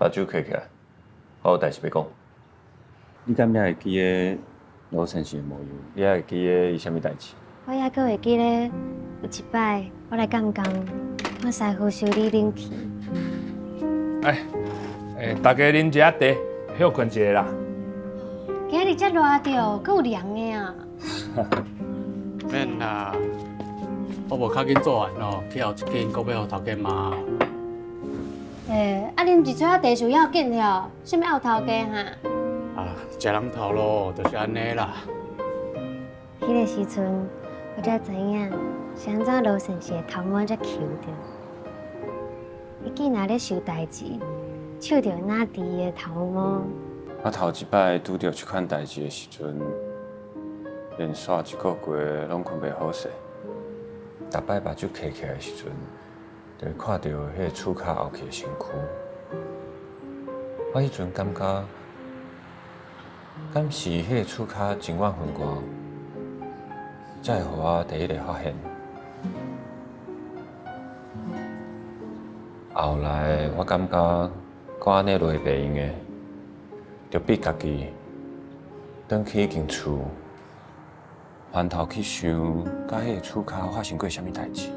目睭閉起來，我有代誌欲講。你敢猶會記得羅先生的模樣？你猶會記得伊啥物代誌？我猶閣會記得有一擺，我來監工，我師傅修理冷氣。哎，欸，大家啉一下茶，歇睏一下啦。今日遮熱著，閣有涼的啊！免啦，我無較緊做完哦，去後一間閣欲予頭家罵。欸，啊，啉一撮仔茶就要緊了，啥物漚頭家哈？啊，食人頭路就是按呢啦。彼个時陣，我才知影是按怎羅先生的頭毛遮虯著。伊竟然咧想代誌，手著拿佇伊的頭毛。我頭一擺拄著這款代誌的時陣，連續一個月攏睏袂好勢。逐擺目睭閉起來的時陣，就會看著彼个厝跤後去的身軀。我彼陣感覺，敢是彼个厝跤情願分我，才會予我第一个發現。後來我感覺，閣按呢落去袂用的，著逼家己轉去彼間厝，翻頭去想，佮彼个厝跤發生過啥物代誌。